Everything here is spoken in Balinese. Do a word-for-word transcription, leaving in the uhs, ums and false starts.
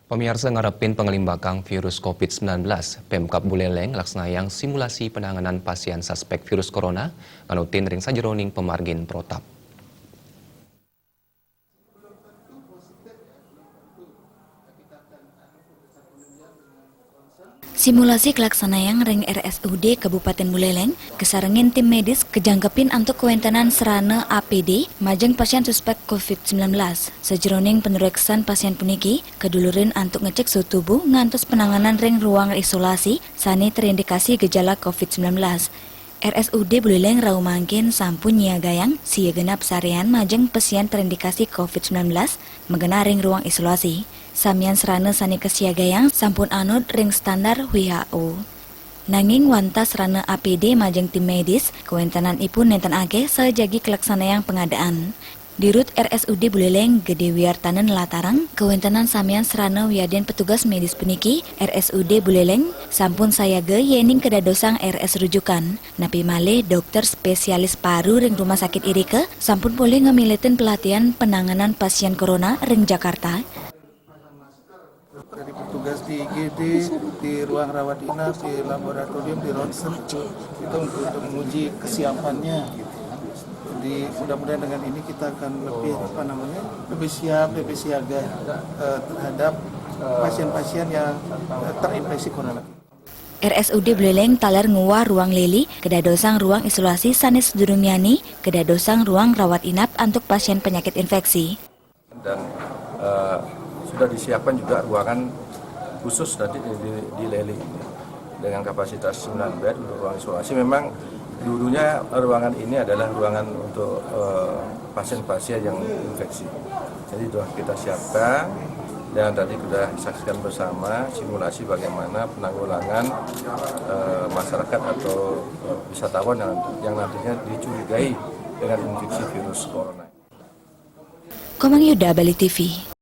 Pamiarsa, ngarepin pangelimbakang virus covid sembilan belas, Pemkab Buleleng nglaksanayang simulasi penanganan pasien suspek virus corona nganutin ring sajeroning pamargin protap. Simulasi kalaksanayang ring R S U D Kabupaten Buleleng, kasarengin tim medis kajangkepin antuk kawéntenan sarana A P D majeng pasien suspek covid sembilan belas. Sajeroning panureksan pasien puniki, kadulurin antuk ngecek suhu tubuh ngantos penanganan ring ruang isolasi sané terindikasi gejala covid sembilan belas. R S U D Buleleng rauh mangkin sampun nyiagayang sia genep saréan majeng pasien terindikasi covid sembilan belas magenah ring ruang isolasi. Samian sarana sané kasiagayang sampun anut ring standar W H O. Nanging wantah sarana A P D majeng tim medis, kawéntenan ipun nénten akéh saha jagi kalaksanayang pangadaan. Dirut R S U D Buleleng Gede Wiartana nlatarang, kawéntenan samian sarana wiadin petugas medis puniki, R S U D Buleleng sampun sayaga yéning kadadosang R S rujukan. Napi malih dokter spesialis paru ring rumah sakit irika sampun polih ngamiletin pelatihan penanganan pasien corona ring Jakarta. Dari petugas di I G D, di ruang rawat inap, di laboratorium, di ronsen, itu untuk, untuk menguji kesiapannya. Jadi mudah-mudahan dengan ini kita akan lebih apa namanya lebih siap, lebih siaga eh, terhadap pasien-pasien yang eh, terinfeksi corona. R S U D Buleleng taler nguwah ruang lili, kadadosang ruang isolasi sané sadurung miani, kadadosang ruang rawat inap antuk pasien penyakit infeksi. Dan eh, sudah disiapkan juga ruangan khusus nanti di, di, di Leli dengan kapasitas sembilan bed untuk ruang isolasi. Memang dulunya ruangan ini adalah ruangan untuk eh, pasien-pasien yang infeksi. Jadi sudah kita siapkan dan tadi sudah saksikan bersama simulasi bagaimana penanggulangan eh, masyarakat atau eh, wisatawan yang, yang nantinya dicurigai dengan infeksi virus corona. Komang Yuda, Bali T V.